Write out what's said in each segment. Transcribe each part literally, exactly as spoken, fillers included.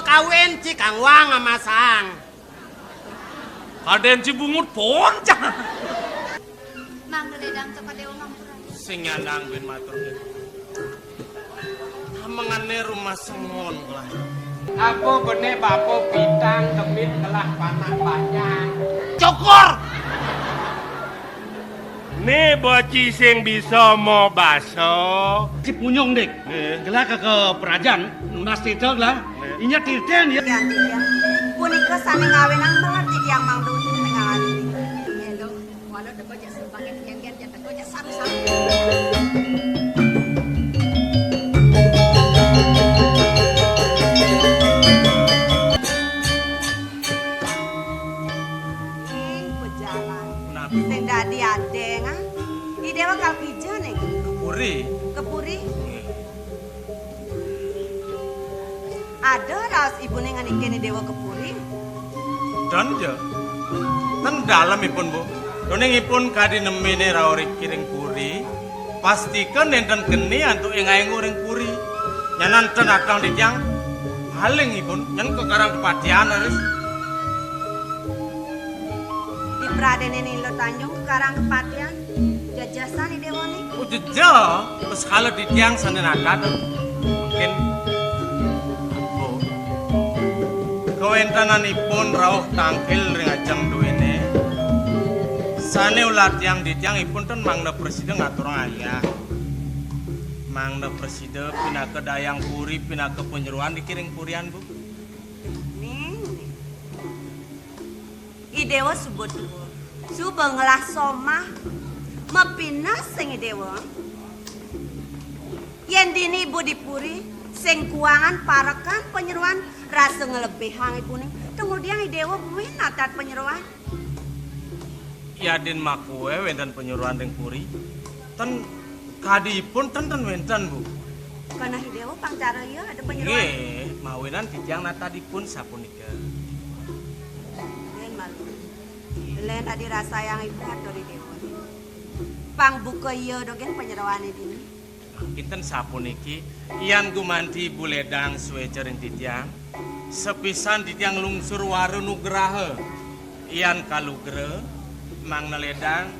Kawin ci kang wang amasang. Kadén ci bungut poncang. Mangda ledang teka Déwa ngampura. Sing nyandang bin matur. Tamengané rumah sengon lah. Apa bené bapa pitang demit ngelah panak banyak. Cukur. Né bocah sing bisa mobasa. Ci Punyung, Dik. Nggih. Gelah ka, ka perajan, nunas tita gelah. Nggih. Inya titén ya. Tiang, tiang. Punika sané ngawinang melah titiang mangda utuh ring awak niki. Nggih, Dong. Walau teka jak sembangin kengken, jak teka jak saru-saru. Ing pejalan. Napi? Sing dadi adéng, ah. I Déwa kal kija ning? Ka puri. Ka puri? Nggih. Ada raos ibuné ngenikin i Déwa ka puri? Ten ja. Ten dalem ipun, Bu. Duaning ipun kadi neminé rauh riki ring puri, pastika nénten keni antuk ing aénggu ring puri. Nyanan ten atang titiang, paling ipun, nyen ka Karang Kepatihan, raris. Di pradéné Nila Tanjung ka Karang Kepatihan, jejesan i Déwané. Oh, jeje, wis kala titiang sané natad. Mungkin, oh, kawéntenanipun rauh tangkil ring ajeng duéné. Sané ulah tiang titiang ipun ten mangda prasida ngaturang ayah. Mangda prasida pinaka dayang puri, pinaka panyeroan niki ring purian, Bu. Ning, ning. I Déwa suba tua, suba ngelah somah, mapineh sing i Déwa. Yén dini ibu di puri, sing kuangan parekan panyeroan, rasa nglebihang ibuné. Tumudiang i Déwa buin natad panyeroan. Yadin makué wénten panyeroan ring puri. Ten kadi ipun ten, ten wénten, Bu. Kanah i Déwa pang cara ia ada panyeroan. Nggih, mawinan titiang natad ipun sapunika. Yén malu. Lén adi rasayang ibu atur i Déwa. Pang buka ia dogén panyeroané dini. Kinten sapuniki, yan gumanti ibu ledang suéca ring titiang, sapisan titiang lungsur wara nugraha. Yan kalugra, mangda ledang,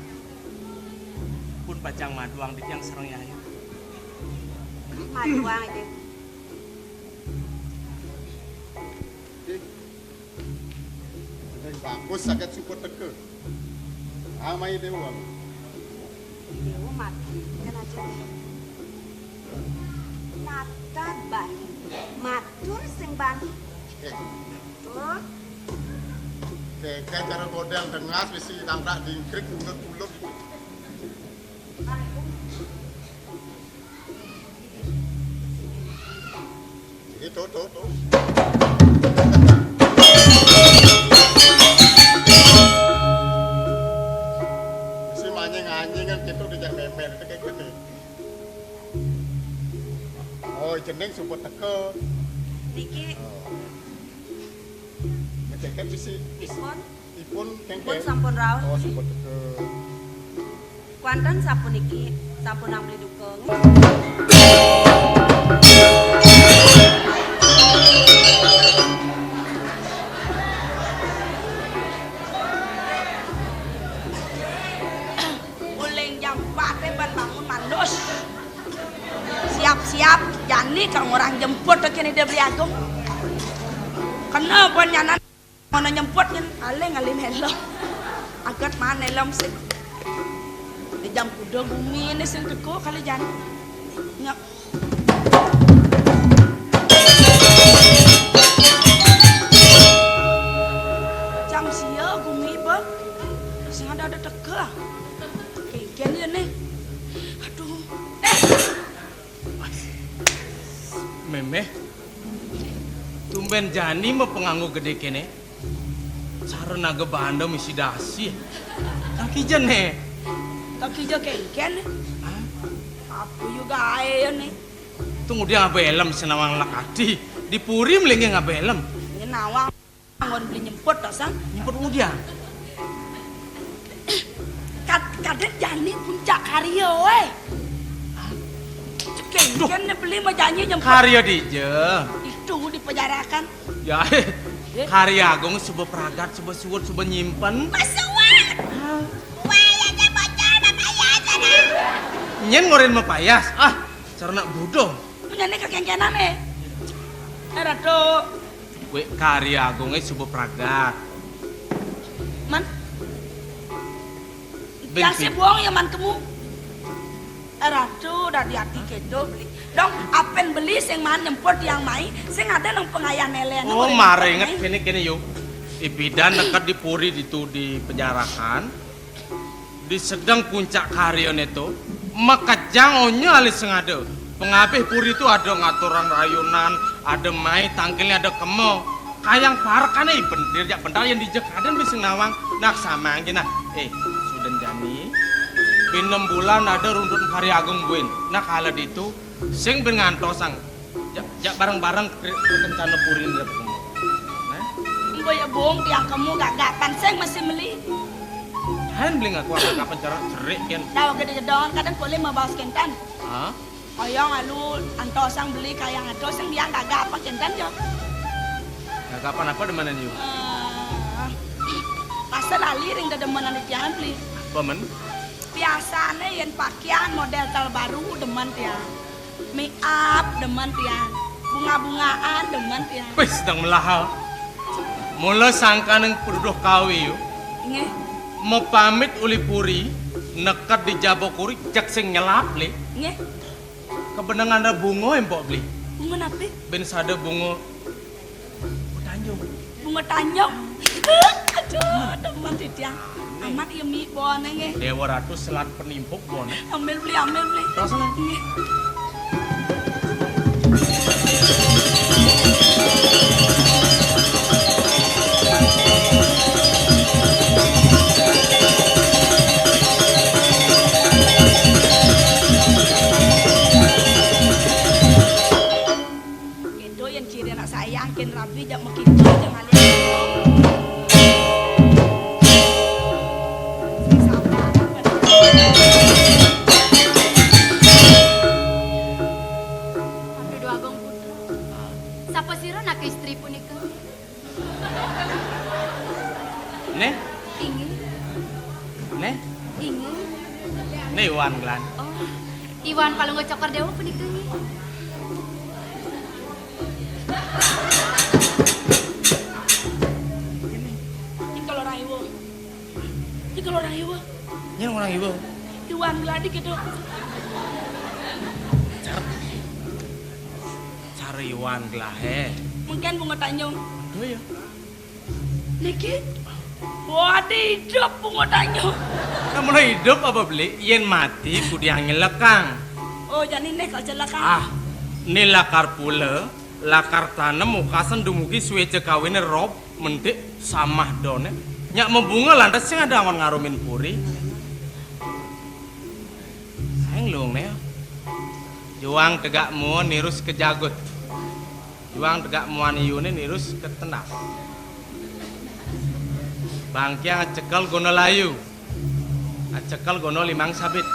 pun pacang maduang titiang sareng Yayu. Maduang, Déwa. Ning bagus saget suba teka. Amai Déwa. Déwa mati, kan aja. Natad bani. Matur sing bani. Eh. Tuh. Tega cara godel dengas bisi dangkrak dingkrik bunga kulub. Iki, tuh, tuh, tuh. Si manying-anying kan gitu dijak memer itu kayak gini. Oh, jeneng suba teka. Niki. Oh. Ngecek kan bisi. Ipun. Ipun kengken. Ipun sampun rauh. Oh, sampun teka. Kuanten sapuniki, sampun nambeli duka. Uling jam empat ban bangun mandus. Siap-siap, jani kang orang jemput kéné dia beli agung. Kena ban nyanan. Mana nyemput nyen, alé ngalih nélém. Agat mana nélém sih. Di jam kuda gumi ini sing teko kali jan. Nyok. Jam sia gumi ba. Sing ada ada teka. Kengken ya nih. Aduh. Eh. Mémé, tumbén jani mapanganggo gedé kéné. Cara naga banda misi dasi. Kang Kija né. Kang Kija kengken. Hah? Apa juga ae ya né. Tunggu dia ngabelem senawang lakati. Di puri melengge ngabelem. Ini nawang. Anggon beli nyemput, to, Sang? Nyemput ngudiang. Kad-, kadén jani puncak karya, wéh. Cekengken né beli mah janji nyemput. Karya dija. Itu di pejarakan. Ya, eh, Kari Agung suba pragat, suba suud, suba nyimpen. Pesuwut. Hah? Wah, ya, ya, bocor, mapayas, sana. Nyén ngorin mapayas. Ah, cerna buduh. Punyane kekéngkénan, eh. Eh, Ratu. Wé, Kari Agungé suba pragat. Man. Bén Tiang sing buang ya man kemu. Eh, Ratu, dadi ati kéto beli. Dong, apin beli sing maan nyempur tiang mai, sing ada nang pangayah néléné. Oh, mara inget kéné-kéné, yo. Ipidan neked di puri ditu di penjarahan. Di sedeng puncak karyané to, makejang onya alis sing ada. Pangabih puri to ada ngaturang rayunan, ada mai tangkilné ada kema. Kayang parekané bentir jak bentar yén dija kadén beli sing nawang. Nah, samangké nah. Eh, suden jani. Bén nem bulan ada runtut Kari Agung buin. Nah, kala ditu sing bén ngantosang. Jak, jak bareng-bareng kri-, kencana puri nila kemu. Nah? Embo ya bung, tiang kemu gagapan sing mesti meli. Hain beli ngaku gagapan cara cerik kén. Dawa gedé gedongan kadén polih mabaos kénten. Hah? Oyong alu antosang beli kayang ato sing biang gagapan kénten jo. Gagapan apa demenan yu? Eh, masa lali ring dedemenan tiang beli. Apa men? Biasané yén pakaian modél terbaru demen tiang. Make up demen tiang. Bunga-bungaan demen tiang. Wis, sedeng melaha. Mula sangkaning pruduh kawi, yu. Nggih. Mapamit uli puri, neked di jaba kuri, jeg sing nyelap, Li. Nggih. Kebenengan ada bunga, Mpok Bli. Bunga napi? Bén sada bunga Tanjung. Bunga Tanjung. Aduh, demen titiang. Amat ya mi boné nggih. Déwa Ratu selat penimpuk boné. Ambil beli, ambil beli. Terus, nah. Nggih. Kéto yén ciri anak sayang, kén rabi jak makitu aja ngalih. Sing sabar. Aduh, Dwagung Putra. Sapa sira nak istri punika? Né? Inggih. Né? Inggih. Né Iwan Glan. Oh, Iwan Palungguh Cokor Déwa punika nggih. Iki lho Raiwa. Iki lho Raiwa. Nyén ora Iwa. Iwan Glan iki to. Car-, cara Iwan Glan, hé. Mungkin Bunga Tanjung. Aduh ya. Niki. Wah, ada hidup Bunga Tanjung. Kamu hidup apa beli? Yén mati kudu nyelekang. Oh, jani né kok jelekang. Ah, né lakar pula, lakar tanem ukasan dumugi suéca kawiné rob, mentik samah doné. Nyak mabunga lantas sing ada angon ngarumin puri. Aing luung né. Juang tegak muan nirus ke jagut. Juang tegak muan iyuné nirus ke tendap. Bangkiang cekel guna layu. Acekel gono limang sabit.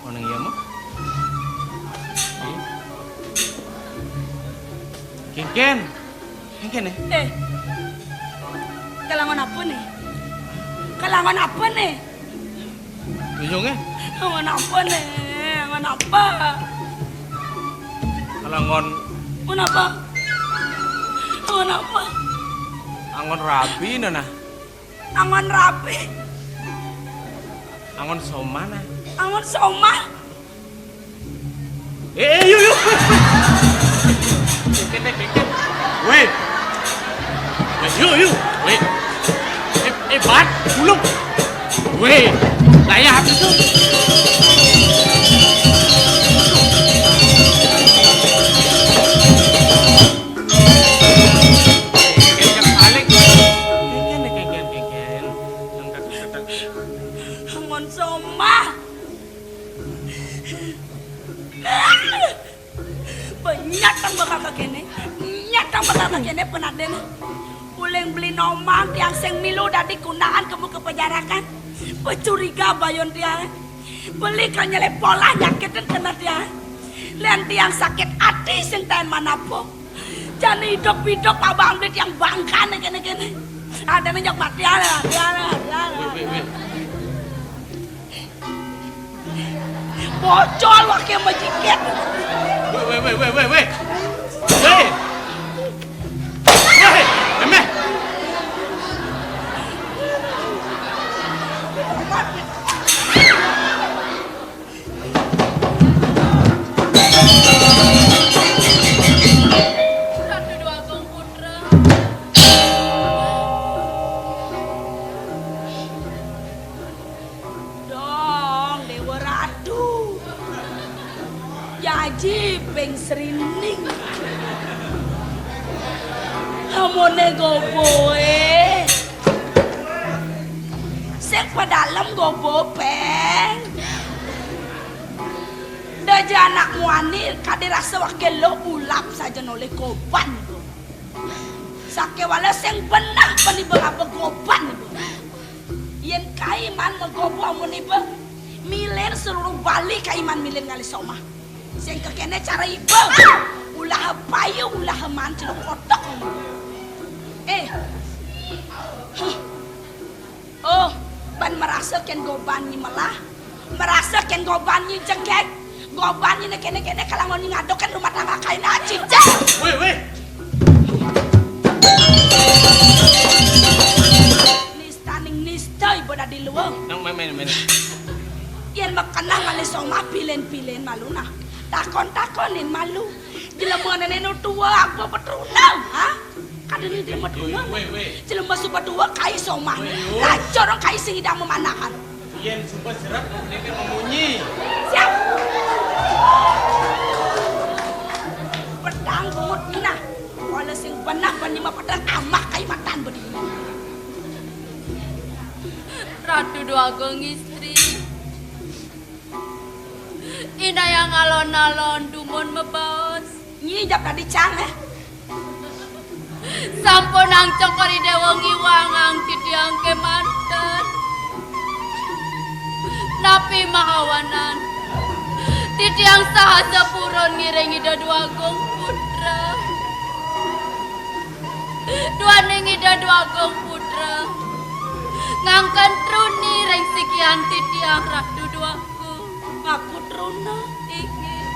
Oneng iya mah. Kéngkén. Kéngkén, eh. Eh. Kalangon apa né? Kalangon apa né? Tuyung, eh? Angon apa né? Angon apa? Kalau angon. Angon apa? Angon apa? Angon rabi, Nana. Angon rabi. Angon somah, Nah. Angon somah. Eh, eh, yuk, yuk. Kéngkén, kéngkén. Wéh. Wéh, yuk, yuk. Wéh. Eh, eh, Bat, dulu. Wéh, layah apa tuh? Kéngkén balik. Kéngkén, kéngkén, kéngkén. Yang tak, tak, tak. Angon somah. Nyatang bakal kéné, nyatang bakal kéné penadén. Uling beli nomang tiang sing milu dadi kunaan kemu ke pejarakan. Pecuriga bayun tiang. Beli kanyelé polah nyakitin kena tiang. Lén tiang sakit ati sing taén manapa. Jani iduk-iduk pabang beli tiang bangkan kéné-kéné. Adané nyok mati, ala, ala, ala, ala. Wéh, wéh, wéh. Bocor waké majikit. Wéh, wéh, wéh, wéh, wéh, wéh. Wéh. Wéh, éméh. Ratu Déwa Agung Putra. Dong, Déwa Ratu. Jaji ping srining. Amoné gobohé. Sing padalem goboh, Péng. Da ja anak muani kadé rasa waké lo ulap saja nolih goban. Sakéwala sing beneh paniba ngaba goban. Yén kaiman magoboh amun iba, milin seluruh Bali kaiman milin ngalih somah. Sing kekéné cara iba. Ulah payu, ulah man celuk kotok. Eh. Huh. Oh, ban marasa kén goban nyi melah. Marasa kén goban nyi jegég. Goban nyi né kéné-kéné kalangon nyi ngadukén rumah tangga kainé cicing. Wéh, wéh. Nistaning nista iba dadi luung. Nang main, main, main. Yén makeneh ngalih somah pilin-pilin malu nah. Takon-takonin malu. Jelema néné nu tua apa petruna, ha? Kadén dia metruna. Wéh, wéh. Jelema suba tua kai somah. Wéh, yo. Lacur kai sing idang memanakan. Yén suba seret, dia kan memunyi. Siap. Pedang bungut minah. Wala sing beneh ban nyima pedang amah kai matan bedini. Ratu Déwa Agung Istri. Inayang alon-alon dumun mabaos. Nyi jap dadi cang, eh. Sampunang Cokor I Déwa ngiwangang titiang kémanten. Napi mahawanan? Titiang saha sapurun ngiring Ida Déwa Agung Putra. Duaning Ida Déwa Agung Putra. Ngangken truni ring sikian titiang Ratu Déwa Agung. Ngaku truna. Inggih.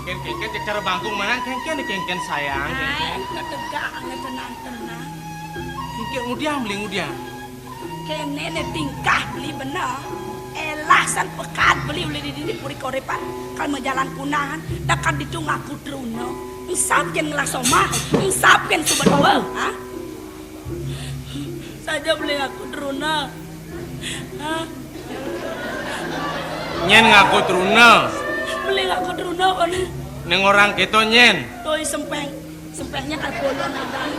Kéngkén, kéngkén, cék cara bangkung mana? Kéngkén, kéngkén sayang, kéngkén. Ai, ketegak, angé tenang-tenang. Kéngkén ngudiang, beli ngudiang. Kéné né tingkah beli bener. Élah san pekat beli ulih di dini puri koripan. Kal majalan kunahan, tekan ditu ngaku truna. Engsap kén ngelah somah, engsap kén suba tua, ha? Saja beli ngaku truna. Ha? Nyén ngaku truna. Beli ngaku truna koné. Ning orang kéto nyén. Toi sempeng. Sempengnya kal bolon abang.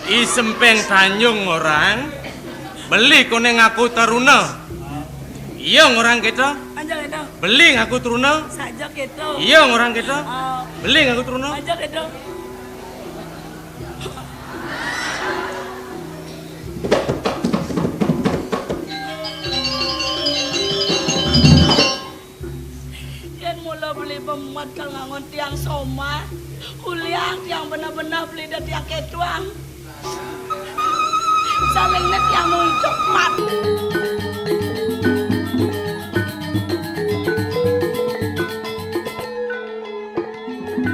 I Sempeng Tanjung orang. Beli koné ngaku truna. Iya orang kéto. Aja kéto. Beli ngaku truna. Saja kéto. Iya orang kéto. Oh. Beli ngaku truna. Aja kéto. Yén mula beli bemat kal ngangon tiang somah, uliang tiang benah-benah beli da tiang kétuang. Saling né tiang nu idup mat.